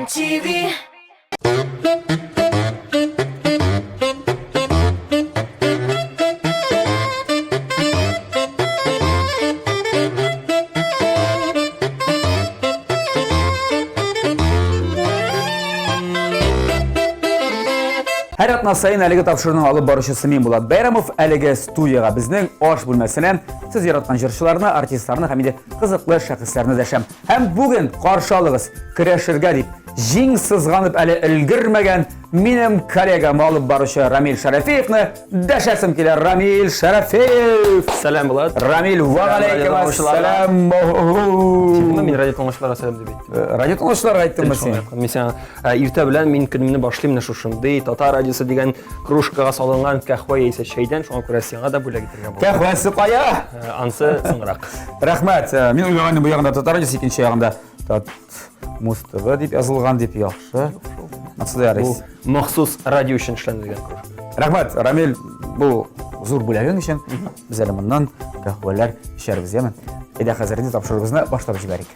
MTV. Һәр атна саен әлеге тапшыруның алып баручысы мин Булат Бәйрәмов әлеге студиягә безнең аш бүлмәсенә сез яраткан җырчыларны, артистларны һәм инде кызыклы шәхесләрне дәшәм. Һәм бүген каршы алыгыз, көрәшергә дип җиң сызганып әле өлгермәгән минем коллегам алып баручы Рамил Шәрәфиевны дәшәсем килә. Рамил Шәрәфиев! Сәлам, Булат. Рамил, ва алейкум ассалам. Мин радио тыңлаучыларга сәлам дип әйттем. Э, радио тыңлаучыларга әйттеңме син? Мин сиңа э, иртә белән мин көнемне башлыйм менә шушындый татар радиосы дигән кружкага салынган кәһвә яисә чәйдән, шуңа күрә сиңа да бүләк итәргә булдым. Кәһвәсе кая? Э, ансы соңрак. Рәхмәт. Мин уйлаган идем, бу ягында татар радиосы, икенче ягында Тат Муз ТВ дип язылган дип яхшы. Максуд Ярис. Бу махсус радио өчен эшләнелгән кружка. Рәхмәт, Рамил, бу зур бүләгең өчен. Без әле моннан каһвәләр эчәрбез, яме. Әйдә хәзер инде тапшыруыбызны башлап җибәрик.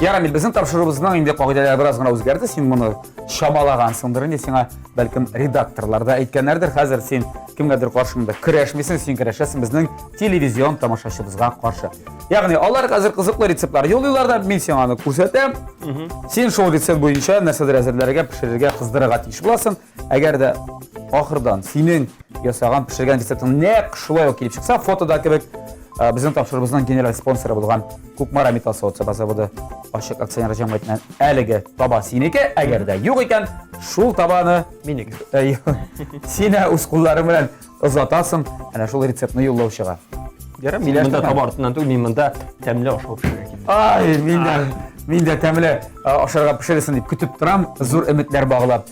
Я, Рамил, безнең тапшыруыбызның инде кагыйдәләре бераз гына үзгәрде. Син моны чамалагансыңдыр инде, сиңа бәлкем редакторлар да әйткәннәрдер. Хәзер син кемгәдер каршы монда көрәшмисең, син көрәшәсең безнең телевизион тамашачыбызга каршы. Ягъни алар хәзер кызыклы рецептлар юллыйлар да, мин сиңа аны күрсәтәм. Син шул рецепт буенча нәрсәдер әзерләргә, пешерергә, кыздырырга тиеш буласың. Әгәр дә ахырдан синең ясаган, пешергән рецептың нәкъ шулай ук килеп чыкса, фотода кебек, безнең тапшыруыбызның генераль спонсоры булган Кукмара металл савыт-саба заводы ачык акционер җәмгыятеннән әлеге таба синеке, әгәр дә юк икән, шул табаны минеке. Син үз кулларың белән озатасың, әнә шул рецептны юллаучыга. Ярар, мин монда таба артыннан түгел, мин монда тәмле ашау пешерергә килдем. Ай, мин дә, мин дә тәмле ашарга пешерерсең дип көтеп торам, зур өметләр баглап.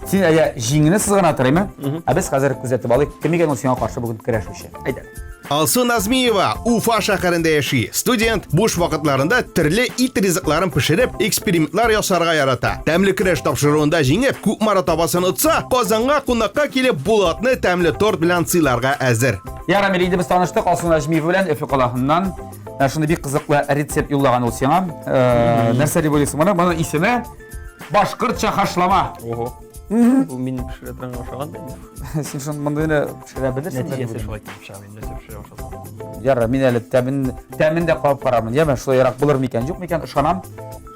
Син әйә җиңне сызгана торыймы? Ә без хәзер күзәтеп алыйк, кем икән ул сиңа каршы бүген көрәшүче. Әйдә. Алсу Назмиева Уфа шәһәрендә яши. Студент, буш вакытларында төрле ит ризыкларын пешереп, экспериментлар ясарга ярата. Тәмле көрәш тапшыруында җиңеп, Кукмара табасын отса, Казанга кунакка килеп, Булатны тәмле торт белән сыйларга әзер. Я, Рамил, инде без таныштык Алсу Нәҗмиева белән Өфе каласыннан. Менә шундый бик кызыклы рецепт юллаган ул сиңа. Нәрсә дип уйлыйсың моны? Моның исеме Башкортча хашлама. Ого. Бу мин пешерә торган ашаган да. Син шуны мондыйны пешерә белерсең. Нәтиҗәсе шулай килеп чыга, мин нәрсә пешерә башласам. Ярар, мин әле тәмен тәмен дә кабып карармын. Яме, шулайрак булыр микән, юк микән, ышанам.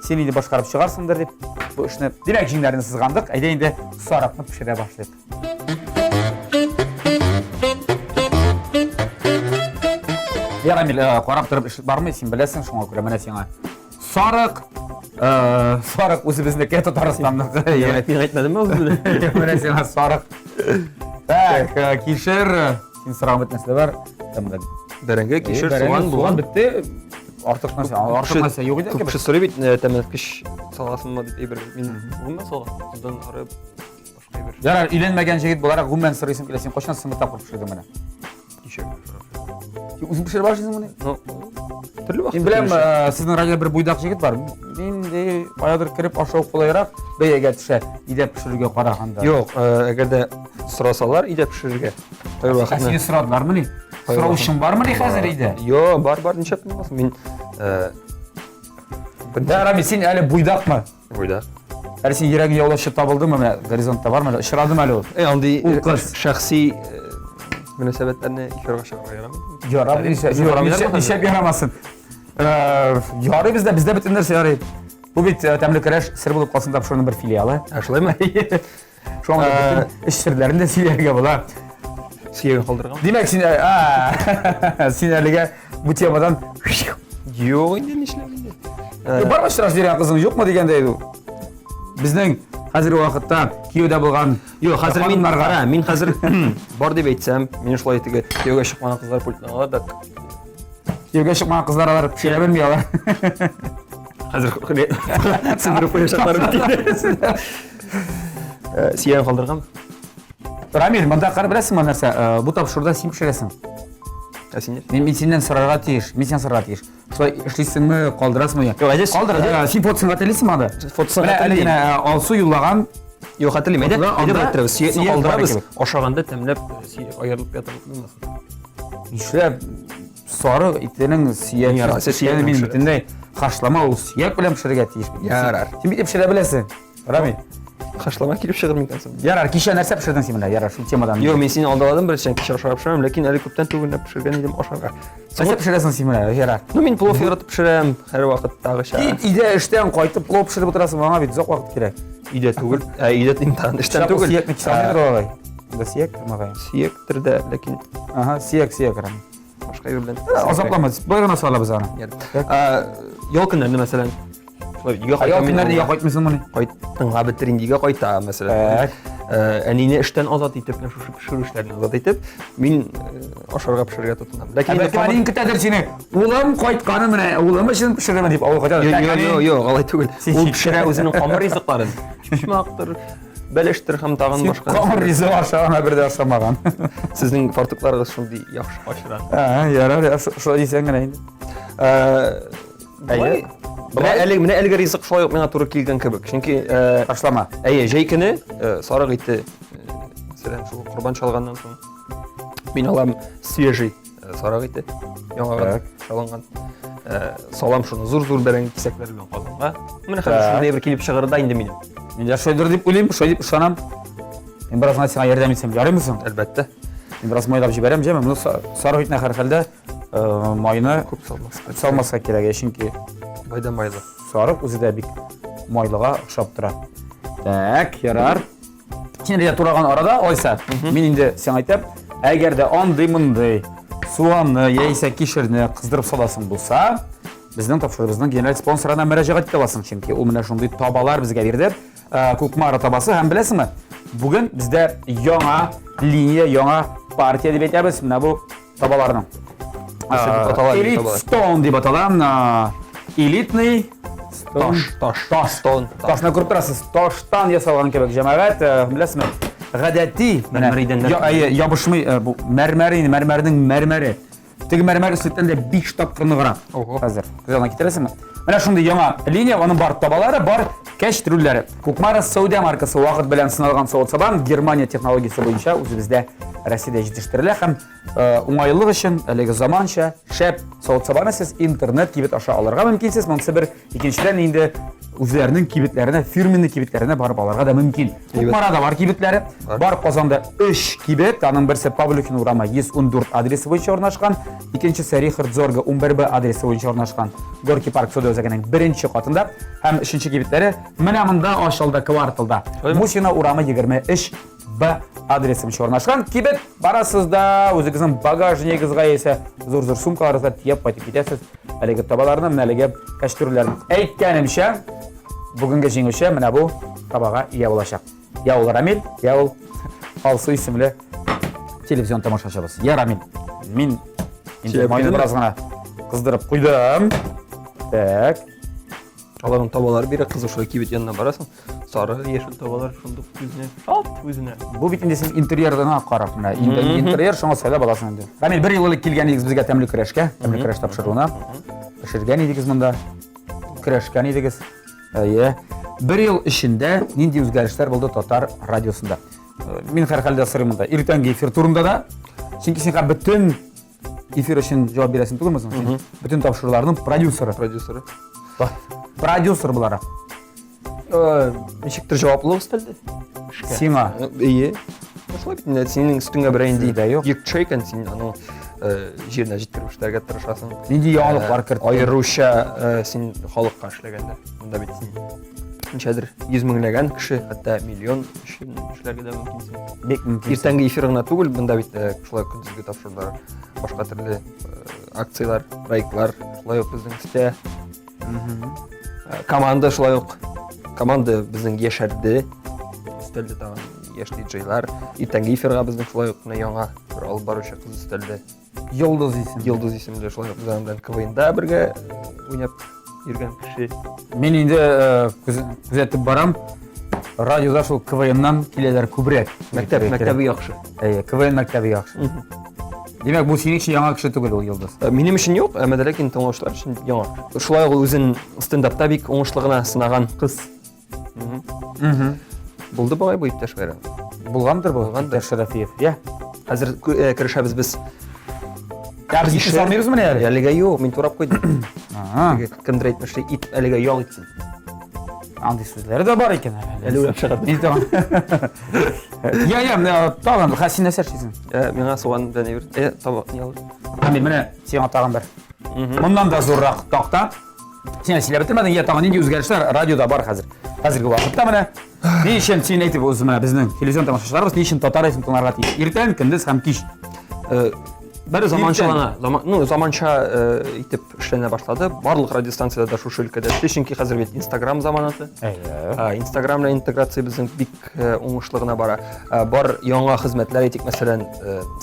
Син инде башкарып чыгарсыңдыр дип бу эшне. Димәк, җиңнәрне сызгандык. Әйдә инде сарыкны пешерә башлыйк. Я, Рамил, карап торып эш бармый, син беләсең, шуңа күрә менә сиңа Сарык, э, сарык үзебезнеке, Татарстанныкы. Мин әйтмәдемме үземне? Менә сиңа сарык. Так, э, кишер, син сораган бит нәрсә бар? Там да Бәрәңге, кишер, бәрәңге, суган, булган. бетте. Артык нәрсә, артык нәрсә юк иде. Күп кеше сорый бит, э, тәмләткеч саласыңмы дип әйбер. Мин гомумән салам. Тоздан ары башка әйбер. Ярар, өйләнмәгән җегет буларак гомумән сорыйсым килә, син кайчан соңгы тапкыр пешердең моны? Кичә Син үзең пешереп ашыйсыңмыни? Ну, төрле вакыт. Мин беләм, э, сезнең радиода бер буйдак җегет бар. Мин каядыр кереп ашау кулайрак, бәягә төшә, өйдә пешерүгә караганда. Юк, э, әгәр дә сорасалар өйдә пешерергә. Кай вакытны? Сине сорадылармыни? Сораучың бармыни хәзер өйдә? Юк, бар, бар, нишләп булмасын. Мин э, Да, Рами, син әле буйдакмы? Буйдак. Әле син йөрәгең яулаучы табылдымы менә горизонтта бармы әле? Очрадымы әле ул? Э, андый Ул кыз. шәхси э, мөнәсәбәтләрне эфирга чыгарырга ярамый. Ярар, нишләп нишләп ярамасын? Э, ярый бездә, бездә бөтен нәрсә ярый. Бу бит э, тәмле көрәш сер булып калсын тапшыруның бер филиалы. Ә шулаймы? Шуңа бөтен эш серләрен дә сөйләргә була. Сөяген калдырган. Димәк, син ә, син әлегә бу темадан Юк инде нишләп инде. Бармы очрашып йөргән кызың юкмы дигәндәй ул. Безнең хәзерге вакытта кияүдә булган Юк, хәзер мин кара, мин хәзер бар дип әйтсәм, мин шулай теге кияүгә чыкмаган кызлар пультына ала да. Кияүгә чыкмаган кызлар алар пешерә белми алар. Хәзер сындырып куячаклар бит. Сөяген калдырган. Рамил, монда кара беләсеңме нәрсә? Бу тапшыруда син пешерәсең. Ә син? Мин, мин синнән сорарга тиеш. Мин синнән сорарга тиеш. Шулай эшлисеңме, калдырасыңмы? Юк, әйдә, Калдыр. Син фотосын хәтерлисеңме анда? Фотосын Менә әле хәтерлим. генә Алсу юллаган. Юк, хәтерлим. Әйдә, Анда- әйдә байтырабыз. Сөякне сөяк бар калдырабыз. кебек. Ашаганда тәмләп сөяк аерылып ятып булмасын. Нишләп? Сарык итенең сөяк. Ярар, сез сөяген сөяген мин пешерәсең. бөтенләй хашлама ул сөяк белән пешерергә тиеш. Ярар. Син бит пешерә беләсең. Рами. Хашлама килеп чыгыр микән соң? Ярар, кичә нәрсә пешердең син менә? Ярар, шул темадан. Юк, мин сине алдаладым беренчедән, кичә ашарга пешерәм, ләкин әле күптән түгел генә пешергән идем ашарга. Нәрсә пешерәсең син менә? Ярар. Ну, мин плов яратып пешерәм, һәрвакыттагыча. Кит өйдә эштән кайтып плов пешереп утырасың, аңа бит озак вакыт кирәк. Өйдә түгел, ә өйдә дим тагын, эштән Түгел. түгел. Сөякне кисә алмыйдыр алай. Да сөяк, мөгаен. Сөяктер дә, ләкин Ага, сөяк, сөяк, Рами. башка әйбер белән. Азаплама, болай гына салабыз аны. Ә, Ял көннәрендә мәсәлән, шулай өйгә Ял кайтам. көннәрендә өйгә кайтмыйсыңмыни? Кайттыңга бетер инде өйгә кайта, мәсәлән. Так. Әнине эштән азат итеп, менә шушы пешерү эшләреннән азат итеп, мин ашарга пешерергә тотынам. Ләкин инде Бәлки әниең көтәдер сине. Улым кайтканы менә, улым өчен пешерәмен дип авыл кайтады. Юк, юк, юк, юк, алай түгел. Ул пешерә үзенең камыр ризыкларын. Чпочмактыр, бәлештер һәм тагын башка. Камыр ризыгы ашаган, бер дә ашамаган. Сезнең фартукларыгыз шундый яхшы качыра. Ә, ярар, шулай дисәң генә инде. Әйе. Менә әлеге менә әлеге ризык шулай ук миңа туры килгән кебек. Чөнки ташлама. Әйе, җәй көне сарык ите, мәсәлән, шул корбан чалганнан соң мин алам свежий сарык ите, яңа гына чалынган. Салам шуны зур-зур бәрәңге кисәкләре белән казанга. Менә хәзер шундый бер килеп чыгыр да инде минем. Мин дә шулайдыр дип уйлыйм, шулай дип ышанам. Мин бераз гына сиңа ярдәм итсәм, ярыймы соң? Әлбәттә. Мин бераз майлап җибәрәм, җәме. Моны сарык итенә һәрхәлдә майны күп салмаска. Салмаска кирәк, чөнки майда майлы. Сарык үзе дә бик майлыга охшап тора. Так, ярар. Син дә тураган арада, алайса, мин инде сиңа әйтәм, әгәр дә андый-мондый суганны яисә кишерне кыздырып саласың булса, безнең тапшыруыбызның генераль спонсорына мөрәҗәгать итә аласың, чөнки ул менә шундый табалар безгә бирде. Кукмара табасы һәм беләсеңме, бүген бездә яңа линия, яңа партия дип әйтәбез, менә бу табаларның. Элит Stone дип атала. Элитный таш, таш, таш, stone. Ташны күреп торасыз, таштан ясалган кебек җәмәгать, беләсезме? Гадәти, менә ябышмый, бу мәрмәр инде, мәрмәрнең мәрмәре. Теге мәрмәр өслектән дә 5 тапкыр ныграк. Хәзер. Күз алдына китерәсеңме? Менә шундый яңа линия, аның бар табалары, бар кәчтрүлләре. Кукмара сәүдә маркасы вакыт белән сыналган савыт-саба Германия технологиясе буенча үзебездә Россиядә җитештерелә һәм уңайлылык өчен әлеге заманча шәп савыт-сабаны сез интернет кибет аша алырга мөмкинсез. Монысы бер. Икенчедән инде үзләренең кибетләренә, фирменный кибетләренә барып алырга да мөмкин. Кукмарада бар кибетләре. Бар Казанда 3 кибет, аның берсе Павлюхин урамы 114 адресы буенча урнашкан, икенчесе Рихард Зорга 11Б адресы буенча урнашкан Горки парк сәүдә үзәгенең беренче катында һәм өченче кибетләре менә монда ачылды кварталда. Мусина урамы 23 Б адресы буенча урнашкан кибет. Барасыз да үзегезнең багажнигыгызга яисә зур-зур сумкаларыгызга төяп кайтып китәсез. Әлеге табаларны, менә әлеге кәчтүрләрне. Әйткәнемчә, бүгенге җиңүче менә бу табага ия булачак. Я ул Рамил, я ул Алсу исемле телевизион тамашачыбыз. Я Рамил, мин инде майны бераз гына кыздырып куйдым. Так. Аларның табалары бирә, кызы шулай кибет янына барасың. Сары, яшел табалар шундук күзенә, шалт үзенә. Бу бит инде син интерьерына карап, менә интерьер шуңа сайлап аласың инде. Рамил, бер ел элек килгән идегез безгә тәмле көрәшкә, тәмле көрәш тапшыруына. Пешергән идегез монда, көрәшкән идегез. Әйе. Бер ел эчендә нинди үзгәрешләр булды татар радиосында? Мин һәрхәлдә сорыйм монда. Иртәнге эфир турында да, чөнки син бөтен эфир өчен җавап бирәсең түгелме соң? Син бөтен тапшыруларның продюсеры. Продюсеры. Продюсер буларак. Ничектер җаваплылык өстәлде. Сиңа. Әйе. Шулай бит инде синең өстеңә берәй инде Сездә юк. йөк төшә икән, син аны җиренә җиткереп эшләргә тырышасың. Нинди яңалыклар керттең? Аеруча син халыкка эшләгәндә. Монда бит син ничәдер йөз меңләгән кеше, хәтта миллион өчен эшләргә дә мөмкинсең. Бик мөмкин. Иртәнге эфир гына түгел, монда бит шулай көндезге тапшырулар, башка төрле акцияләр, проектлар, шулай ук безнең өстә. Команда шулай ук. Команда безнең яшәрде. Өстәлде тагын яшь диджейлар. Иртәнге эфирга безнең шулай ук менә яңа бер алып баручы кыз өстәлде. Йолдыз исемле. Йолдыз исемле шулай ук без аның белән КВНда бергә уйнап йөргән кеше. Мин инде күзәтеп барам. Радиода шул КВНнан киләләр күбрәк. Мәктәп, мәктәбе яхшы. Әйе, КВН мәктәбе яхшы. Димәк, бу синең өчен яңа кеше түгел ул Йолдыз. Минем өчен юк, әмма дә ләкин тыңлаучылар өчен яңа. Шулай ук ул үзен стендапта бик уңышлы гына сынаган кыз. Булды бугай бу иптәш Гайран. Булгандыр бу, Булгандыр. иптәш Шәрәфиев. Я. Хәзер керешәбез без Ә без итне салмыйбызмыни әле? Әлегә юк, мин турап куйдым. Теге кемдер әйтмешли, ит әлегә ял итсен. Андый сүзләре дә бар икән әле. Әле уйлап чыгарды. Мин тагын. Я, я, менә тагын, хә син нәрсә эшлисең? Э, миңа суган белән әйбер. Э, таба, не алыр. Амин, менә сиңа тагын бер. Моннан да зуррак такта. Син әле сөйләп бетермәдең, я тагын нинди үзгәрешләр радиода бар хәзер. Хәзерге вакытта менә ни өчен син әйтеп үзе менә безнең телевизион тамашачыларыбыз ни өчен татар исем тыңларга тиеш? Иртән, көндез һәм кич. Э, бер заманчалана, заман, ну, заманча э, итеп эшләнә башлады. Барлык радиостанцияләр дә шушы өлкәдә эшли, чөнки хәзер бит Инстаграм заманасы. Әйе. Инстаграм белән интеграция безнең бик э, уңышлы гына бара. Бар яңа хезмәтләр әйтик, мәсәлән,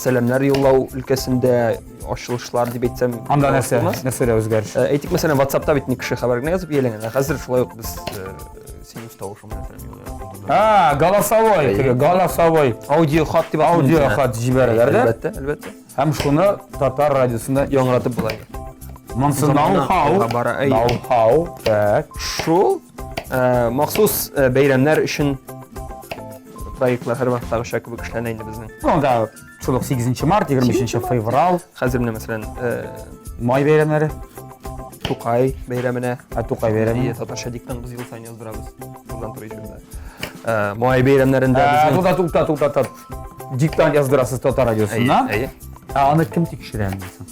сәламнәр юллау өлкәсендә ачылышлар дип әйтсәм, анда нәрсә? Нәрсәләр үзгәреш? Әйтик, мәсәлән, WhatsAppта бит кеше хәбәр генә язып ияләнгән. Ә хәзер шулай ук без син үз тавышың белән сәлам юллый. А, голосовой, теге голосовой. Аудио хат дип Аудио хат җибәрәләр дә. Әлбәттә, әлбәттә. Һәм шуны татар радиосында яңгыратып була. Монсы ноу-хау. Ноу-хау. Так. Шул махсус бәйрәмнәр өчен проектлар һәрвакыттагыча кебек эшләнә инде безнең. Ну да, шул ук 8 март, 23 февраль. Хәзер менә мәсәлән, май бәйрәмнәре. Тукай бәйрәменә. Ә Тукай бәйрәме? Иә, татарча диктант без ел саен яздырабыз. Турыдан туры эфирда. Май бәйрәмнәрендә безнең Тукта, тукта, тукта, тукта. Диктант яздырасыз татар радиосыннан. Әйе. Ә аны кем тикшерә соң?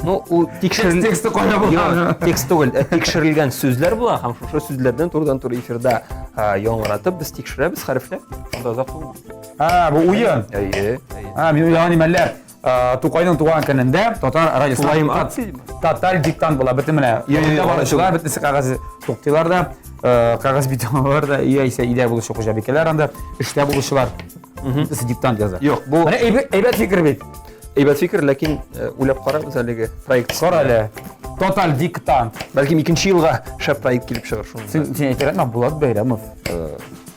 Ну, ул тикшерел... Тексты кайда була? Текст түгел, тикшерелгән сүзләр була һәм шушы сүзләрдән турыдан-туры эфирда яңгыратып без тикшерәбез хәрефләп. Шунда озак түгел. А, бу уен. Әйе. А, мин уйлаган идем әллә Тукайның туган көнендә татар радиосында тоталь диктант була. Бөтен менә баручылар бөтенесе кәгазь туктыйлар да, кәгазь бит алалар да, яисә өйдә булучы хуҗабикәләр анда, эштә булучылар бөтенесе диктант яза. Юк, бу Менә әйбәт фикер бит. Әйбәт фикер, ләкин уйлап карагыз әлеге проект. Кара әле. Тоталь диктант. Бәлкем икенче елга шәп проект килеп чыгыр шунда. Син син әйтергә Булат Бәйрәмов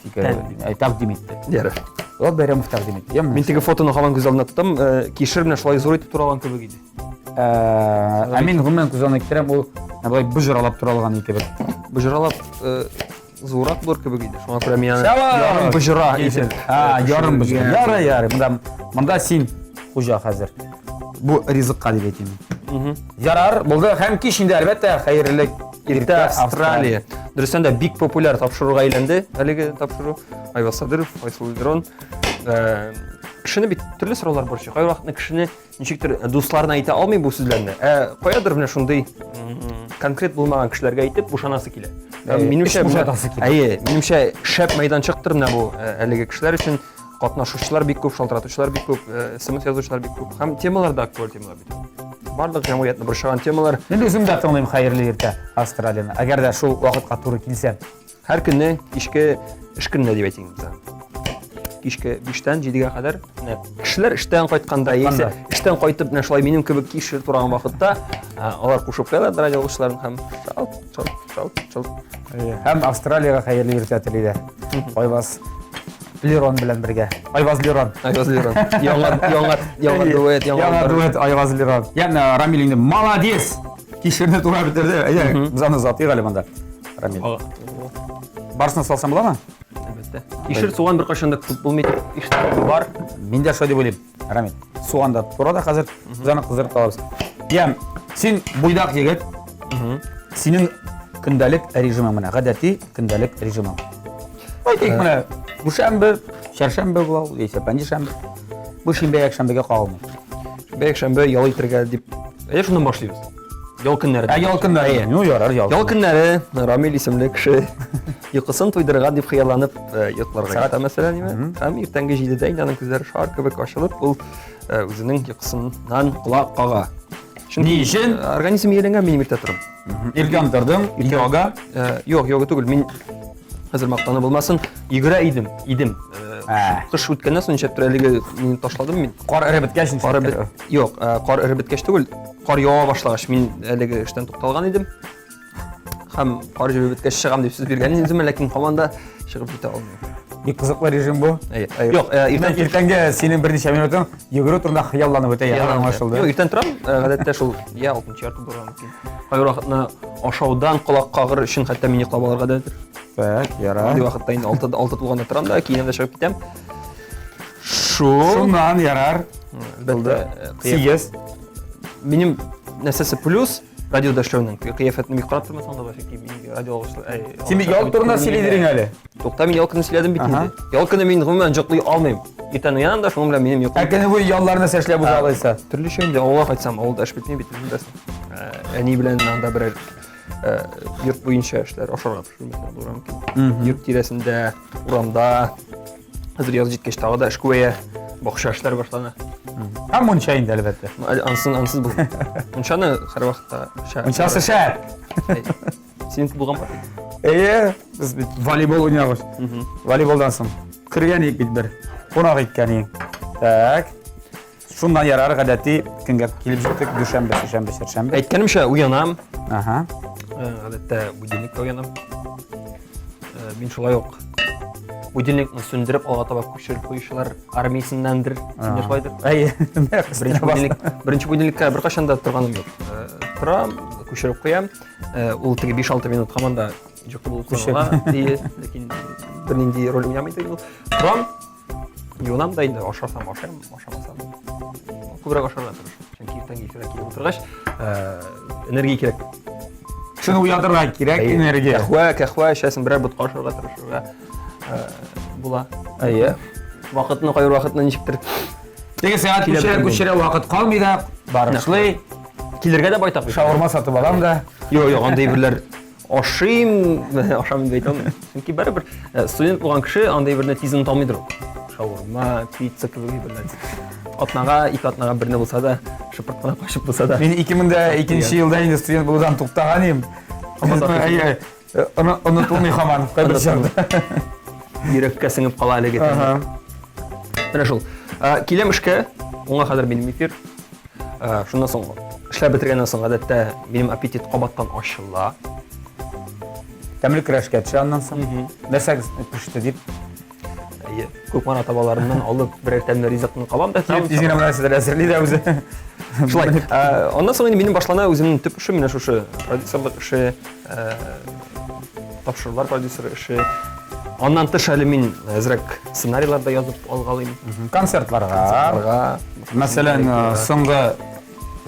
фикер тәкъдим итте. Ярар. Булат Бәйрәмов тәкъдим итте. Яме? Мин теге фотоны һаман күз алдына тотам. Кишер менә шулай зур итеп туралган кебек иде. Ә мин гомумән күз алдына китерәм, ул болай боҗралап туралган иде кебек. Боҗралап зуррак булыр кебек иде. Шуңа күрә мин аны ярым боҗра итеп. А, ярым боҗра. Ярый, ярый. Монда монда син хуҗа хәзер. Бу ризыкка дип әйтим. Ярар, булды. Һәм кич инде әлбәттә хәерле иртә Австралия. Дөрестән дә бик популяр тапшыруга әйләнде әлеге тапшыру. Айваз Садыров, Айсылу Лерон. Кешене бит төрле сораулар борчый. Кайвакытны кешене ничектер дусларына әйтә алмый бу сүзләрне. Ә каядыр менә шундый конкрет булмаган кешеләргә әйтеп бушанасы килә. Минемчә, бушатасы килә. Әйе, минемчә шәп мәйданчыктыр менә бу әлеге кешеләр өчен. Катнашучылар бик күп, шалтыратучылар бик күп, смс язучылар бик күп. Һәм темалар да актуаль темалар бит. Барлык җәмгыятьне борчыган темалар. Мин үзем дә тыңлыйм хәерле иртә Австралияне. Әгәр дә шул вакытка туры килсә. Һәр көнне кичке эш көненә дип әйтик без аны. Кичке 5-тән 7-гә кадәр менә кешеләр эштән кайтканда, яисә эштән кайтып менә шулай минем кебек кич тураган вакытта алар кушып куялар радио алгычларын һәм шалт, шалт, шалт, шалт. Һәм Австралиягә хәерле иртә телиләр. Айваз Лерон белән бергә. Айваз Лерон. Айваз Лерон. Яңа яңа яңа дуэт, яңа дуэт Айваз Лерон. Ягъни Рамил инде молодец. Кишерне тура бетерде. Әйдә, без аны озатыйк әле монда. Рамил. Барысын салсам буламы? Әлбәттә. Кишер суган беркайчан да күп булмый дип ишеткәнем бар. Мин дә шулай дип уйлыйм. Рамил, суган да тура да хәзер без аны кыздырып алабыз. Ям, син буйдак егет. Синең көндәлек режимың менә, гадәти көндәлек режимың. Әйтик, менә дүшәмбе, чәршәмбе була ул, яисә пәнҗешәмбе. Бу шимбә якшәмбегә кагылмый. Шимбә якшәмбе ял итәргә дип. Әйдә шуннан башлыйбыз. Ял көннәре. Ә ял көннәре. Ну, ярар, ял. Ял көннәре Рамил исемле кеше йокысын туйдырырга дип хыялланып йокларга ята, мәсәлән, име? Һәм иртәнге 7-дә инде аның күзләре шар кебек ачылып, ул үзенең йокысыннан колак кага. Чөнки Ни өчен? Организм ияләнгән минем иртә торып. Иртән тордың, йога. Юк, йога түгел. Мин хәзер мактану булмасын, йөгерә идем, идем. Кыш үткәннән соң ничәптер әлеге мин ташладым мин. Кар эреп беткәч, кар бет... Юк, кар эреп беткәч түгел, кар ява башлагач мин әлеге эштән тукталган идем. Һәм кар җебеп беткәч чыгам дип сүз биргән идем үземә, ләкин һаман да чыгып китә алмыйм. Бик кызыклы режим бу. Юк, иртән иртәнге синең берничә минутың йөгерү турында хыялланып үтә, ярар аңлашылды. Юк, иртән торам, гадәттә шул я алтынчы ярты булырга мөмкин. Кайбер вакытны ашаудан колак кагыр өчен хәтта мин йоклап алырга да әзер. Так, ярар. Андый вакытта инде 6 6 тулганда торам да, киенәм дә чыгып китәм. Шул. Шуннан ярар. Булды. 8. Минем нәрсәсе плюс радиода эшләүнең кыяфәтне бик карап тормасаң да була, чөнки мин радио алгычлы. Син бит ял турында сөйлидең әле. Тукта, мин ял көне сөйләдем бит инде. Ял көне мин гомумән йоклый алмыйм. Иртән уянам да, шуның белән минем йокым. Ә көне буе яллар нәрсә эшләп уза алайса? Төрлечә инде, авылга кайтсам, авылда эш бетми бит, үзең беләсең. Әни белән анда берәр йорт буенча эшләр, ашарга пешерү мәсәлән, булырга мөмкин. Йорт тирәсендә, урамда хәзер яз җиткәч тагы да эш күбәя, бакча эшләре башлана. Һәм мунча инде, әлбәттә. Ансын ансыз булмый. Мунчаны һәрвакытта шәп. Мунчасы шәп. Синең булган бар. Әйе, без бит волейбол уйнагыз. Волейболдан соң кергән идек бит бер. Кунак иткән идек. Так. Шуннан ярар гадәти көнгә килеп җиттек. Дүшәмбе, сишәмбе, чәршәмбе. Әйткәнемчә, уянам. Ага. Гадәттә будильникта уянам. Мин шулай ук будильникны сүндереп алга таба күчереп куючылар армиясеннәндер. Син дә шулайдыр? Әйе. Беренче будильник, беренче будильникка беркайчан да торганым юк. Торам, күчереп куям. Ул теге 5-6 минут һаман да йокы булып санала, ләкин бернинди роль уйнамый ул. Торам, Юынам да инде, ашасам ашыйм, ашамасам. Күбрәк ашарга тырышам. Чөнки иртәнге эфирга килеп утыргач, энергия кирәк. Шуны уятырга кирәк энергия. Кәхвә, кәхвә эчәсең, берәр ботка ашарга тырышырга була. Әйе. Вакытны кайбер вакытны ничектер. Теге сәгать күчерә күчерә вакыт калмый да, барышлый. Килергә дә байтак бит. Шаурма сатып алам да. Юк, юк, андый әйберләр Ашыйм, ашамыйм дип әйтә алмыйм. Чөнки барыбер э, студент булган кеше андый берне тиз оныта алмыйдыр ул. Шаурма, пицца кебек әйберләр. Атнага, ике атнага берне булса да, шыпырт кына качып булса да. Мин 2002 елда инде студент булудан туктаган идем. Әйе, э, онытылмый һаман кайбер чакта. Йөрәккә сеңеп кала әлеге. Менә шул. Э, киләм эшкә, уңа хәзер минем эфир. Э, шуннан соң эшләп бетергәннән соң гадәттә минем аппетит кабаттан ачыла. Тәмле көрәшкә төшә аннан соң. Нәрсә пеште дип. Әйе, Кукмара табаларыннан алып берәр тәмле ризыкны кабам да. Килеп тиз генә менә нәрсәдер әзерли дә үзе. Шулай. Э, аннан соң инде минем башлана үземнең төп эшем менә шушы продюсерлык эше, э, тапшырулар продюсеры эше. Аннан тыш әле мин әзрәк сценарийлар да язып алгалыйм. Концертларга. Концертларга. Мәсәлән, э, соңгы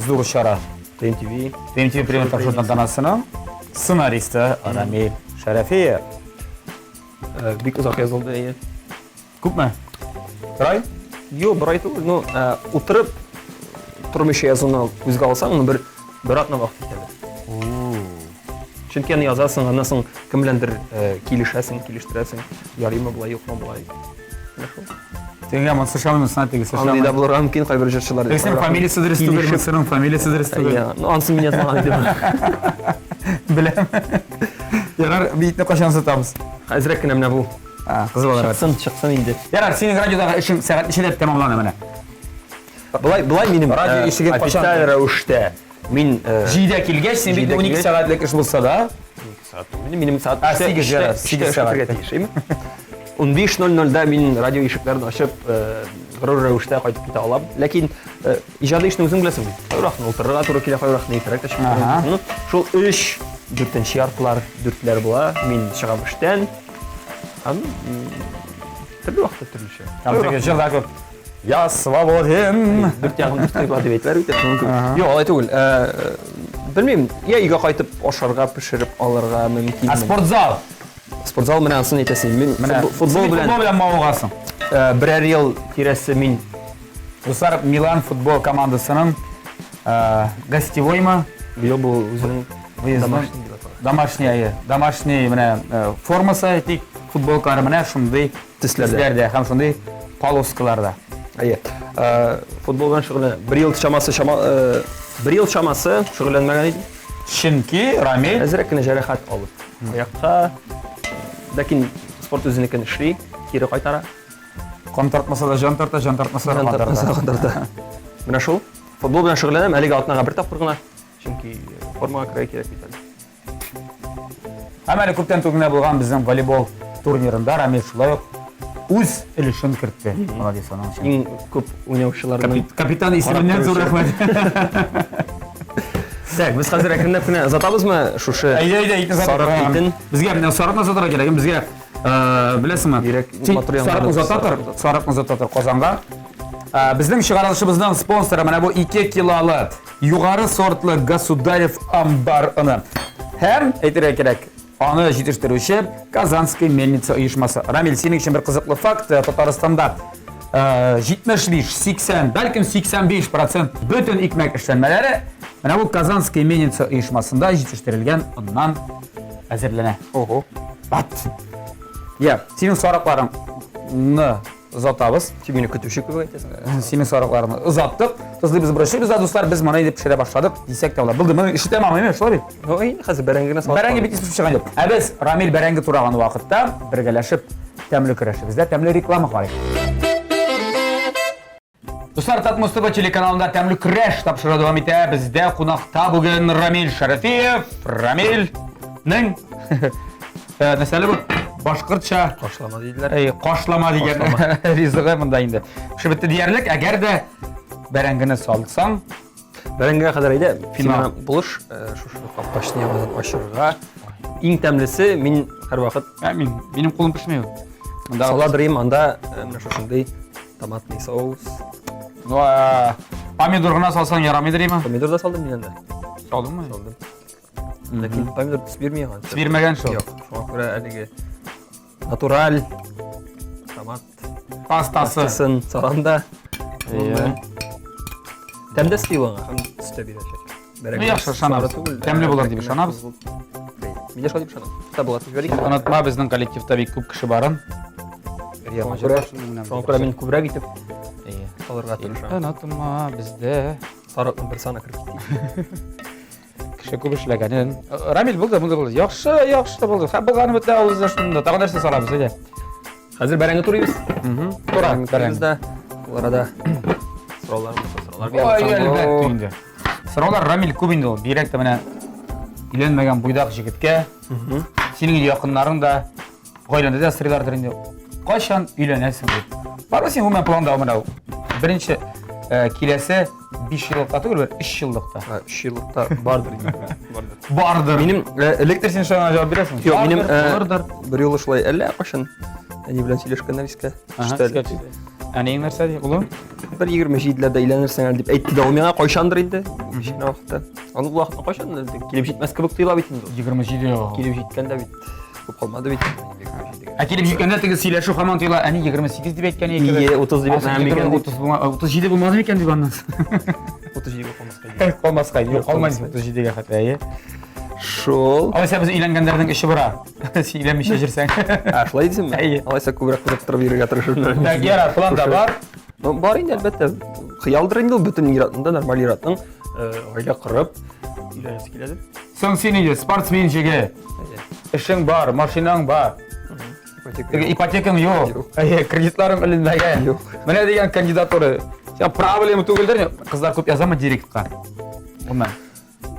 зур чара TMTV. TMTV премия тапшыру тантанасының сценаристы Рамиль Шәрәфиев. Э, бик озак язылды, әйе. Күпме? Бер ай? Юк, бер ай түгел. Ну, э, утырып тормыйча язуны күзгә алсаң, ну бер бер атна вакыт китәдер. Чөнки аны язасың, аннан соң кем беләндер э, килешәсең, килештерәсең. Ярыймы болай, юкмы болай. Менә шул. Тегегә монысы ошамый, монысына тегесе Андый да ошамый. булырга мөмкин кайбер җырчылар. Тегесенең фамилиясе дөрес түгел, монысының фамилиясе дөрес түгел. Иә, ну анысын мин язмаган идем. Беләм. Ярар, битне кайчан сатабыз? Әзрәк кенә менә бу. Кызыл алар. Чыксын, чыксын инде. Ярар, синең радиодагы эшең сәгать ничәдә тәмамлана менә? Былай, былай минем Радио ишеген кайчан? Официаль рәвештә мин Җидә килгәч, син бит 12 сәгатьлек эш булса да, 12 сәгать. Минем сәгать А, 8 ярар, 8 сәгать. тиеш, әйме? 15:00-да мин радио ишекләрен ачып, горур рәвештә кайтып китә алам. Ләкин иҗади эшне үзең беләсең бит. Кайвакытны утырырга туры килә, кайвакытны иртәрәк тә чыгып. Шул 3, дүртенче яртылар, дүртләр була. Мин чыгам эштән. Һәм төрле вакытта төрлечә. Һәм теге җырда күп. Я свободен. Дүрт ягым дүрт кыйбла дип әйтәләр бит. Юк, алай түгел. Белмим, я өйгә кайтып ашарга пешереп алырга мөмкин. Ә спортзал? Спортзал менә анысын әйтәсең. Мин футбол белән футбол белән мавыгасың. Берәр ел тирәсе мин Дуслар, Милан футбол командасының гостевоймы? Быел бу үзенең домашний дип атала. Домашний, әйе. Домашний менә формасы әйтик, футболкалары менә шундый төсләрдә һәм шундый полоскаларда. Әйе. Футбол белән шөгыльләнә. Бер ел чамасы чама бер ел чамасы шөгыльләнмәгән идем. Чөнки Рамил әзрәк кенә җәрәхәт алып аякка. Ләкин спорт үзенекен эшли, кире кайтара. Кан тартмаса да җан тарта, җан тартмаса да кан тарта. Кан тарта. Менә шул. Футбол белән шөгыльләнәм, әлегә атнага бер тапкыр гына. Чөнки формага керергә кирәк бит әле. Һәм әле күптән түгел генә булган безнең волейбол турнирында Рамил шулай ук үз өлешен кертте. Молодец аның өчен. Иң күп уйнаучыларның капитан исеменнән зур рәхмәт. Так, без хәзер әкренләп кенә озатабызмы шушы? Әйдә, әйдә, итне сарык итен. Безгә менә сарыкны озатырга кирәк. Безгә, беләсеңме? Йөрәк матур Сарыкны озата тор, сарыкны озата тор Казанга. Безнең чыгарылышыбызның спонсоры менә бу 2 килолы югары сортлы Государев амбар оны. Һәм, әйтергә кирәк, аны җитештерүче Казанская мельница оешмасы. Рамил, синең өчен бер кызыклы факт, Татарстанда 75, 80, бәлкем 85 процент бөтен икмәк эшләнмәләре менә бу Казанская мельница оешмасында җитештерелгән оннан әзерләнә. Ого. Бат. Я, синең сарыкларыңны озатабыз. Син мине көтүче кебек әйтәсең. Синең сарыкларыңны озаттык. Тозлыйбыз, борычлыйбыз да, дуслар, без моны инде пешерә башладык дисәк тә була. Булды, моны эше тәмам, әйме, шулай бит? Ну, инде хәзер бәрәңге генә салып. Бәрәңге бит пешеп чыган юк. Ә без Рамил бәрәңге тураган вакытта бергәләшеп тәмле көрәшебездә тәмле реклама карыйк. Дуслар, Татмус ТВ телеканалында тәмле көрәш тапшыруы дәвам итә. Бездә кунакта бүген Рамил Шәрәфиев. Рамилнең нәрсә әле бу? Башкортча кашлама диделәр. Әй, кашлама дигән ризыгы монда инде. Пешеп бетте диярлек. Әгәр дә бәрәңгене салсаң, Бәрәңгегә кадәр әйдә, Финал. син булыш, шушы капкачны яңадан ачырга. Иң тәмлесе мин һәрвакыт Ә, мин, минем кулым пешми ул. Монда сала дырыйм, анда менә шушындый томатный соус. Ну, помидор гына салсаң ярамыйдыр име? Помидор да салдым мин анда. Салдыңмы? Салдым. Ләкин помидор төс бирми аңа. Төс бирмәгән шул. Юк, шуңа күрә әлеге натураль томат Пастасы. пастасын салам да. Иә. Тәмдә өсти ул аңа һәм төс тә бирәчәк. Ну, яхшы, ышанабыз. Тәмле булыр дип ышанабыз. Мин дә шулай дип ышанам. Та була дип җибәрик. Онытма, безнең коллективта бик күп кеше барын. Шуңа күрә мин күбрәк итеп алырга тырышам. Онытма, бездә Сарыкның бер саны кереп китте. кеше күп эшләгәнен. Рамил, булды, булды, булды. Яхшы, яхшы булды. Һәм булганы бетә авызда шунда. Тагын нәрсә салабыз, әйдә. Хәзер бәрәңге турыйбыз. Тура, Бәрәңге турыйбыз бәрәңге. да. Ул арада сораулар булса сораулар Ой, бирәбез. әлбәттә инде. Сораулар Рамил күп инде ул. Бигрәк тә менә өйләнмәгән буйдак җегеткә. Синең инде якыннарың да, гаиләңдә дә сорыйлардыр инде. Кайчан өйләнәсең дип. Бармы син гомумән планда менә беренче киләсе 5 еллыкта түгел, бер 3 еллыкта. 3 еллыкта бардыр инде. Бардыр. Бардыр. Минем Электр син шуңа җавап бирәсең? Юк, минем Бардыр, булырдыр. бер юлы шулай әллә кайчан әни белән сөйләшкәннәр искә Ага, төште. искә төште. Әниең нәрсә ди, улым? Бер 27-ләрдә өйләнерсең әле дип әйтте дә ул миңа кайчандыр инде, кечкенә вакытта. Аны ул вакытта кайчан инде килеп җитмәс кебек тоела бит инде. 27. Килеп җиткән дә бит күп калмады бит. 27-гә. Ә килеп җиткәндә теге сөйләшү һаман тоела, әни 28 дип әйткән иде. Ие, 30 дип әйтмәгән микән дип. 37 булмады микән дип аннан. 37-гә калмаска иде. Калмаска, юк, калмас 37-гә хәтта, әйе. Шул. Алайса без өйләнгәннәрнең эше бара. Син өйләнмичә йөрсәң. Ә, шулай дисеңме? Әйе. Алайса күбрәк кызыктырып йөрергә тырышырмын. Так, ярар, планда бар. Ну, бар инде, әлбәттә. Хыялдыр инде ул бөтен ир-атның да, нормаль ир-атның гаилә корып өйләнәсе киләдер. Соң син инде спортсмен җегет. Әйе. Эшең бар, машинаң бар. Ипотека. Теге ипотекаң юк. Юк. Әйе, кредитларың эленмәгән. Юк. Менә дигән кандидатура. Син проблема түгелдер. Кызлар күп язамы директка? Гомумән,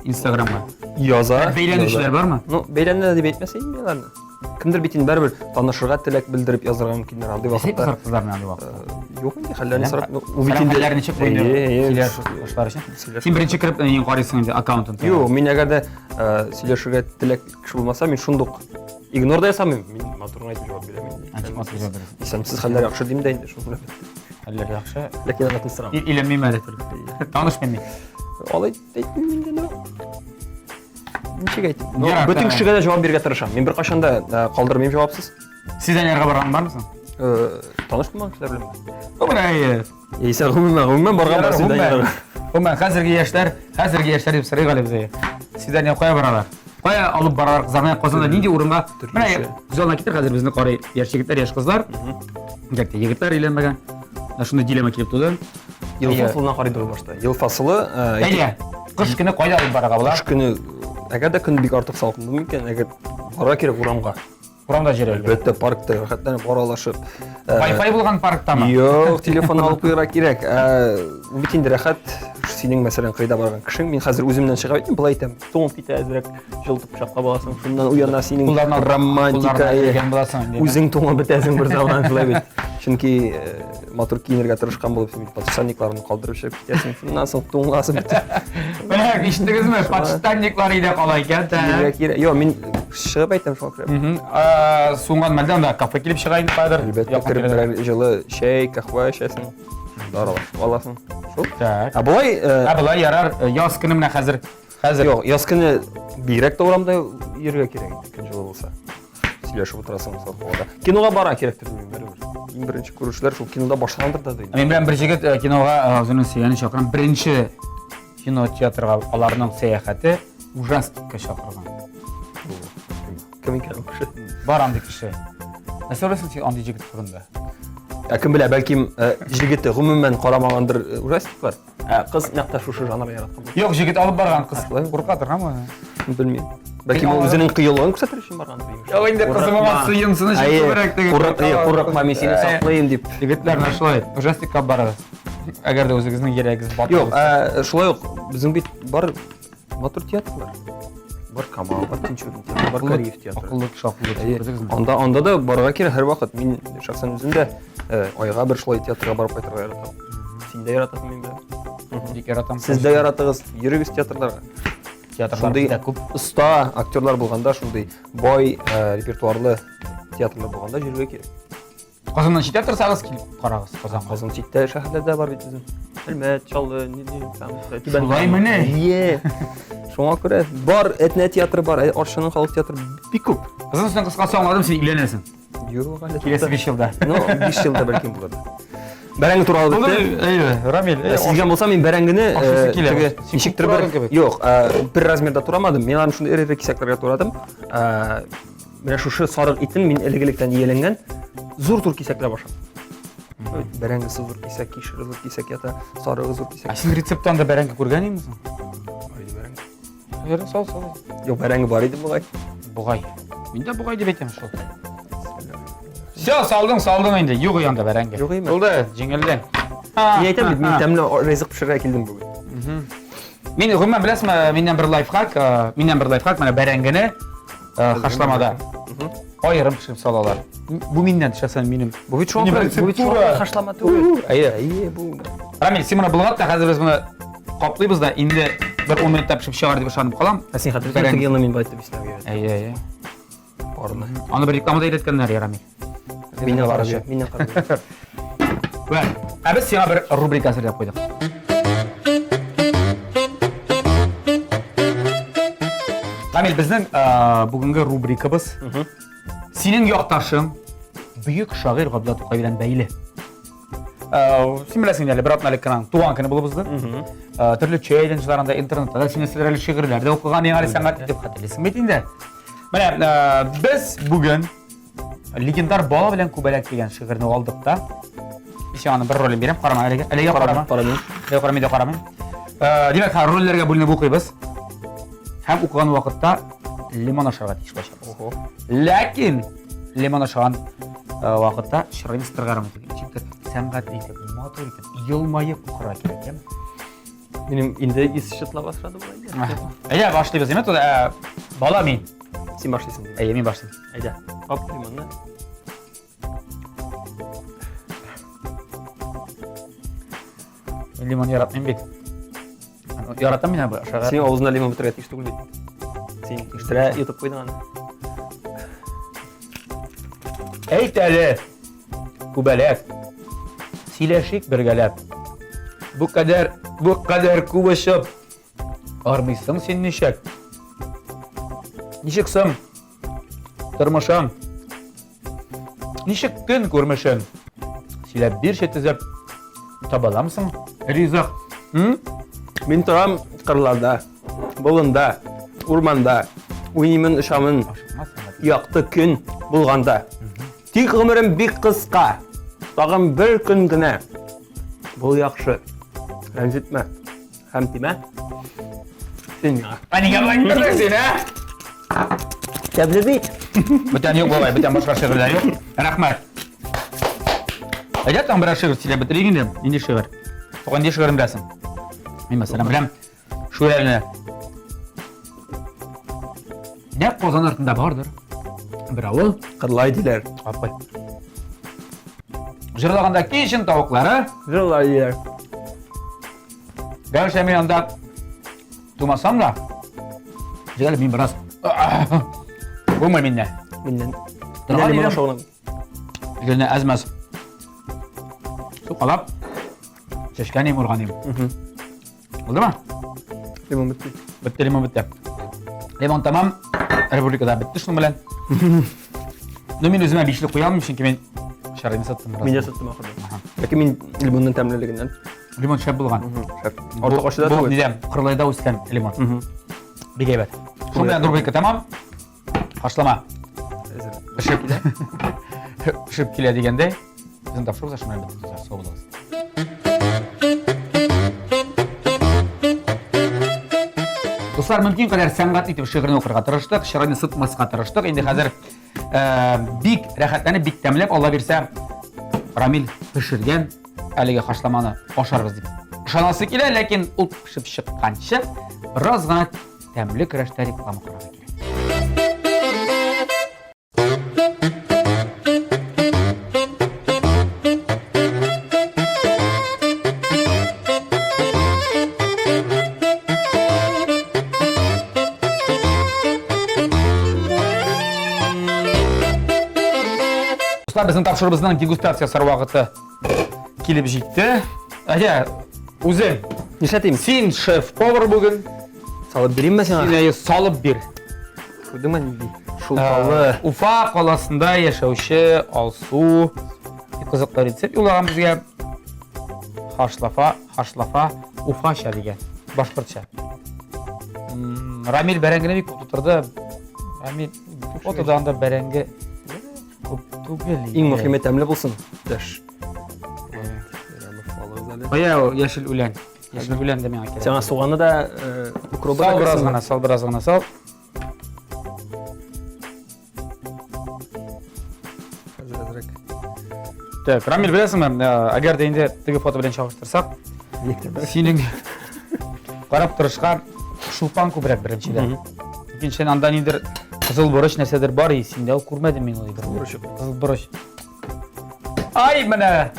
Инстаграмга. Яза. Бәйләнүчеләр бармы? Ну, бәйләнә дип әйтмәсә инде мин аларны. Кемдер бит инде барыбер танышырга теләк белдереп язырга мөмкиннәр андый Нәрсә вакытта. кызлар кызлар белән андый вакытта? Юк инде, хәлләрен сорап, ну, ул бит инде. Хәлләр ничек бу инде? Әйе, әйе. Сөйләшү өчен. Сөйләшү. Син беренче кереп нинди карыйсың инде аккаунтын? Юк, мин әгәр дә сөйләшергә теләк кеше булмаса, мин шундук игнор да ясамыйм. Мин матур гына итеп җавап бирәм инде. Ничек матур җавап бирәсең? Исәнмесез, хәлләр яхшы дим дә инде, шул белән бетте. Хәлләр яхшы. Ләкин аны тынсырам. Өйләнмим әле только. Танышмыйм мин. Алай әйтмим инде, ну. Ничек әйтим? Ну, Ярар, бөтен давай. кешегә дә җавап бирергә тырышам. Мин беркайчан да калдырмыйм җавапсыз. Свиданиеләргә барган бармы соң? Таныш булмаган кешеләр белән. Ну, менә әйе. Яисә гомумән, гомумән барган бар свиданиеләргә. Гомумән, хәзерге яшьләр, хәзерге яшьләр дип сорыйк әле без. Свидание кая баралар? Кая алып баралар кызларны? Казанда нинди урынга? Менә күз алдына китер, хәзер безне карый яшь егетләр, яшь кызлар. Бигрәк тә егетләр өйләнмәгән. Менә шундый дилемма килеп туды. Ел Әйе. фасылына карый тору башта. Ел фасылы, Әйе. Кыш көне кайда алып барырга була? Кыш көне, әгәр дә көн бик артык салкын булмый икән, әгәр барырга кирәк урамга. Урамда җөрергә. Әлбәттә, паркта рәхәтләнеп аралашып. Wi-Fi булган парктамы? Юк, телефон алып куярга кирәк. Ул бит инде рәхәт. Синең, мәсәлән, кайда барган кешең, мин хәзер үземнән чыгып әйтмим, былай әйтәм. Туңып китә әзрәк, җылытып кочаклап аласың. Шуннан уяна синең романтика. Үзең туңып бетәсең бер заман, шулай бит. Чөнки матур киенергә тырышкан булып, син бит подштанникларны калдырып чыгып китәсең. Шуннан соң туңасың бит. Менә ишеттегезме? Подштанниклар өйдә кала икән. Киенергә кирәк. Юк, мин чыгып әйтәм шуңа күрә. Суынган мәлдә анда кафе килеп чыга инде кайдыр. Әлбәттә, кереп берәр җылы чәй, каһвә эчәсең. Шунда аралашып аласың. Шул. Так. Ә болай Ә болай ярар, яз көне менә хәзер хәзер Юк, яз көне бигрәк тә урамда йөрергә кирәк инде, көн җылы булса. Сөйләшеп утырасың салкын һавада. Кинога бара кирәктер белмим, барыбер. Иң беренче күрешүләр шул кинода башландыр да инде. Мин белән бер җегет кинога үзенең сөйгәнен чакырган. Беренче кино театрга аларның сәяхәте ужастикка чакырган. Кем икән ул кеше? Бар андый кеше. Нәрсә уйлыйсың син андый җегет турында? Ә кем белә, бәлкем җегете гомумән карамагандыр ужастиклар. Ә кыз нәкъ тә шушы жанрны яраткан. Юк, җегет алып барган кыз. Шулай. Курка торганмы? Белмим. Бәлкем ул үзенең кыюлыгын күрсәтер өчен баргандыр. имеш. Юк, инде кызым аңа сыенсын өчен Әйе, күбрәк теге Курыкма, мин сине саклыйм дип. Егетләр менә шулай ужастикка барыгыз. Әгәр дә үзегезнең йөрәгегез батыр. Юк, шулай ук безнең бит бар матур театрлар. Бар Камал, бар Тинчурин театры, бар Кариев театры. Акыллы кеше акыллы Әйе, күрдегезме? Анда да барырга кирәк һәрвакыт. Мин шәхсән үзем дә айга бер шулай театрга барып кайтырга яратам. Син дә яратасың, мин беләм. Бик яратам. Сез дә яратыгыз, йөрегез театрларга. Театрлар Шундый бездә күп. оста актерлар булганда, шундый бай репертуарлы театрлар булганда йөрергә кирәк. Казаннан читтә торсагыз килеп карагыз Казанга. Казан читтә шәһәрләрдә бар бит безнең. Әлмәт, Чаллы, ни ни, там, Түбән Шулай Кама. мени? Әйе. Шуңа күрә бар Әтнә театры бар, Арчаның халык театры бик күп. Казан өстен кыскасы аңладым, син өйләнәсең. Юк, әле. Киләсе 5 елда. Ну, 5 елда бәлкем булыр. Бәрәңге туралы бетте. Әйе, Рамил. Сизгән булсам, мин бәрәңгене Ашыйсы килә. теге Син ничектер күп бер турадың кебек. Юк, бер размерда турамадым. Мин аны шундый эре-эре кисәкләргә турадым. Менә шушы сарык итен мин элек-электән ияләнгән зур-зур кисәкләп ашам. Бәрәңгесе зур кисәк, кишере зур кисәк ята, сарыгы зур кисәк. Ә син рецепттан да бәрәңге күргән идеңме соң? Бар иде бәрәңге. Ярый, сал, сал. Юк, бәрәңге бар иде бугай. Бугай. Мин дә бугай дип әйтәм шул. Все, салдың, салдың инде. Юк янда бәрәңге. Юк име? Булды, җиңелдең. Мин әйтәм бит, мин тәмле ризык пешерергә килдем бүген. Мин гомумән беләсезме, миннән бер лайфхак, миннән бер лайфхак, менә бәрәңгене хашламада аерым пешереп салалар. Бу миннән шәхсән минем. Бу бит шуңа күрә, бу бит шуңа күрә хашлама түгел. Әйе. Әйе, бу. Рамил, син моны болгат та, хәзер без моны каплыйбыз да, инде бер 10 минутта пешеп чыгар дип ышанып калам. Ә син хәтерлисеңме, теге елны мин байтып исләмгә өйрәттем. Әйе, әйе. Барны. Аны бер рекламада өйрәткәннәр, я, Рамил. Миннән карап, миннән карап. Вә, ә без сиңа бер рубрика әзерләп куйдык. Рамил, безнең бүгенге рубрикабыз синең якташың бөек шагыйрь Габдулла Тукай белән бәйле. Син беләсең әле, бер атна элек кенә туган көне булып узды. Төрле челленджларында, интернетта да синең әле шигырьләр дә укыган яңа сәнгать дип хәтерлисең бит инде. Менә без бүген легендар бала белән күбәләк дигән шигырьне алдык та. Мин сиңа аның бер ролен бирәм, карама әлегә. Әлегә карама. Карамыйм. Әлегә карамыйм, дә карамыйм. Димәк, рольләргә бүленеп укыйбыз. Һәм укыган вакытта лимон ашарга тиеш булачакбыз. Ого. Ләкин лимон ашаган вакытта чырайны сытырга ничектер сәнгатьле итеп, матур итеп, елмаеп укырга кирәк, яме? Минем инде ис чытла башлады болай. Әйдә, башлыйбыз, яме? Туда, бала мин. Син башлыйсың. Әйе, мин башлыйм. Әйдә. Ап лимонны. Мин лимон яратмыйм бит. Яратам мин аны ашарга. Синең авызыңда лимон бетерергә тиеш түгел бит. Син тиштерә йотып куйдың аны. Әйт әле, күбәләк. Сөйләшик бергәләп. Бу кадәр, бу кадәр күп очып, армыйсың син ничек? Ничек соң тормышың? Ничек көн күрмешең? Сөйләп бирче төзеп, табаламсың ризык? М? Мин торам кырларда, болында, урманда, уйныймын, очамын, якты көн булганда. Тик гомерем бик кыска, тагын бер көн генә. Бул яхшы, рәнҗетмә һәм тимә. Син миңа. Ә нигә болай иттердең син, ә? Тәмле бит. Бүтән юк болай, бүтән башка шигырьләр юк. Рәхмәт. Әйдә, тагын берәр шигырь сөйләп бетерик инде. Нинди шигырь? Туган нинди шигырен беләсең? Мин мәсәлән беләм. Шүрәлене. Нәкъ Казан артында бардыр. Бер авыл. Кырлай диләр. Апай. Җырлаганда кичен тавыклары. Җырлай диләр. Гәрчә мин анда тумасам да, җәл мин бераз булмый миннән. Миннән. Торган Миннән лимон идем. ашауны. Гелне әзмәс. Сукалап. Чәчкән им, урган им. Булдымы? Лимон бетте. Бетте, лимон бетте. Лимон тамам. Рубрикада бетте шуның белән. Ну, мин үземә бишле куя алмыйм, чөнки мин шарыйны саттым. Мин дә саттым ахырда. Ләкин мин лимонның тәмлелегеннән. Лимон шәп булган. Шәп. Артык ачы да Бу түгел. нидә? Кырлайда үскән лимон. Бик әйбәт. Шуның белән рубрика тәмам. Хашлама. Әзер. Пешеп килә. Пешеп килә дигәндәй, безнең тапшыру да шуның белән бетте, дуслар. Сау булыгыз. Дуслар, мөмкин кадәр сәнгатьле итеп шигырьне укырга тырыштык, чырайны сытмаска тырыштык. Инде хәзер э, бик рәхәтләнеп, бик тәмләп, Алла бирсә, Рамил пешергән әлеге хашламаны ашарбыз дип ышанасы килә, ләкин ул пешеп чыкканчы бераз гына Тәмле көрәштә реклама карарга кирәк. Дуслар, безнең тапшыруыбызның дегустация ясар вакыты килеп җитте. Әйдә, үзең. Нишләтим? Син шеф-повар бүген. Салып биримме сиңа? Син әйе, салып бир. Күрдеңме нинди? Шулпалы. Э, Уфа каласында яшәүче Алсу бик кызыклы рецепт юллаган безгә. Хашлафа, хашлафа, уфача дигән, башкортча. Рамил бәрәңгене бик күп тутырды. Рамил фотода анда бәрәңге күп түгел. Иң мөһиме тәмле булсын. Дәш. Кая ул яшел үлән? Яшел үлән дә миңа кирәк. Сиңа суганы да, э, укробы да Сал бераз керсенме? гына, сал бераз гына, сал. Хәзер әзрәк. Так, Рамил, беләсеңме, э, әгәр дә инде теге фото белән чагыштырсак, синең карап торышка шулпан күбрәк беренчедән. Икенчедән, анда нидер кызыл борыч нәрсәдер бар, и синдә ул күрмәдем мин ул әйберне. Борыч. Кызыл борыч. Ай, менә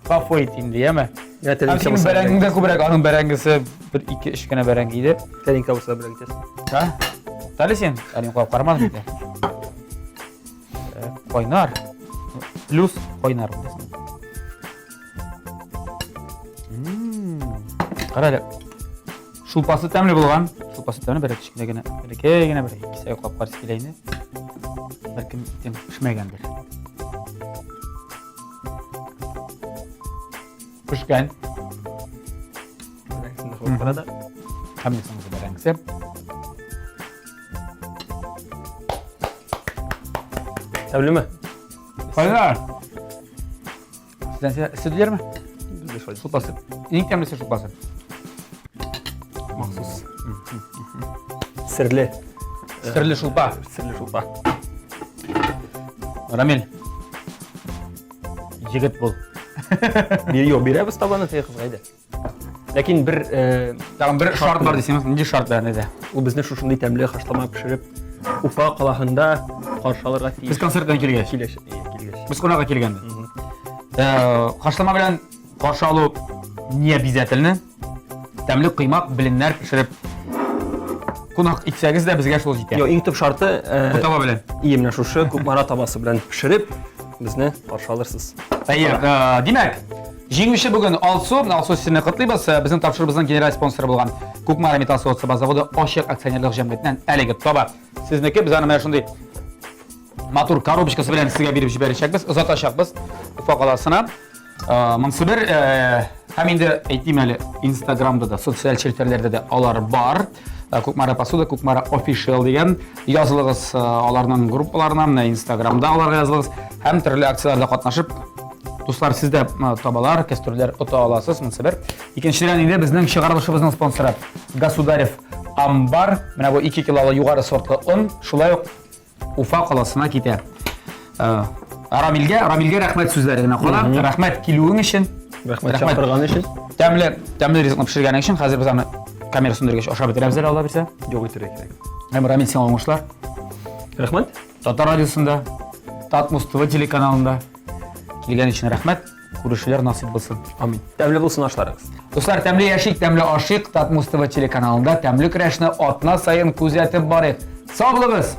Гафу ит инде, яме? Я Һәм тәлинкә синең булса бәрәңгең дә күбрәк, аның бәрәңгесе бер, ике, өч кенә бәрәңге иде. Тәлинкә булса бүләк итәсең. Һа? Туктале син, әле мин карап карамадым инде. Э, кайнар. Плюс кайнар. Кара әле. Шулпасы тәмле булган. Шулпасы тәмле, бер кечкенә генә, бәләкәй генә бер кисәк кап каршы килә инде. Бәлкем итем пешмәгәндер. Пешкән. Бәрәңгесен дә кабып кара да. Һәм дә соңгысы бәрәңгесе. Тәмлеме? Кайнар. Сездән сөтләрме? Бездә шулай. Шулпасы. Иң тәмлесе шулпасы. Махсус. Серле. Серле шулпа. Серле шулпа. Рамил. Егет бул. Юк, бирәбез табаны теге кызга әйдә. Ләкин бер э, Тагын бер шарт бар дисеңме? Нинди шарт белән әйдә? Ул безне шушындый тәмле хашлама пешереп Уфа каласында каршы алырга тиеш. Без концерттан килгәч. Килгәч, килгәч. Без кунакка килгәндә. Э, хашлама белән каршы алу не обязательно. Тәмле коймак, беленнәр пешереп кунак итсәгез дә безгә шул җитә. Йо, иң төп шарты Бу таба белән. Ие, менә шушы Кукмара табасы белән пешереп безне каршы алырсыз. Әйе, э, димәк, җиңүче бүген Алсу. Алсу сезне котлыйбыз. Э, безнең тапшыруыбызның генераль спонсоры булган Кукмара металл савыт-саба заводы ачык акционерлык җәмгыятеннән әлеге таба сезнеке. Без аны менә шундый матур коробочкасы белән сезгә биреп җибәрәчәкбез, озатачакбыз Уфа каласына. Э, монысы бер, э, һәм инде әйтим әле, Инстаграмда да, социаль челтәрләрдә дә алар бар. Э, Кукмара посуда, Кукмара official дигән язылыгыз аларның группаларына, менә Инстаграмда аларга язылыгыз һәм төрле акцияләрдә катнашып, дуслар, сез дә табалар, кәстрүлләр ота аласыз, монысы бер. Икенчедән инде безнең чыгарылышыбызның спонсоры Государев Амбар. Менә бу 2 килолы югары сортлы он, шулай ук Уфа каласына китә. Э, Рамилгә, Рамилгә рәхмәт сүзләре генә кала. Рәхмәт килүең өчен. Рәхмәт чакырган өчен. Тәмле, тәмле ризыкны пешергәнең өчен. Хәзер без аны камера сүндергәч ашап бетерәбез әле, Алла бирсә. Юк итәргә кирәк. Һәм Рамил, сиңа уңышлар. Рәхмәт. Татар радиосында, Татмус ТВ телеканалында килгән өчен рәхмәт. Күрешүләр насыйп булсын. Амин. Тәмле булсын ашларыгыз. Дуслар, тәмле яшик, тәмле ашыйк. Татмус ТВ телеканалында тәмле көрәшне атна саен күзәтеп барыйк. Сау булыгыз!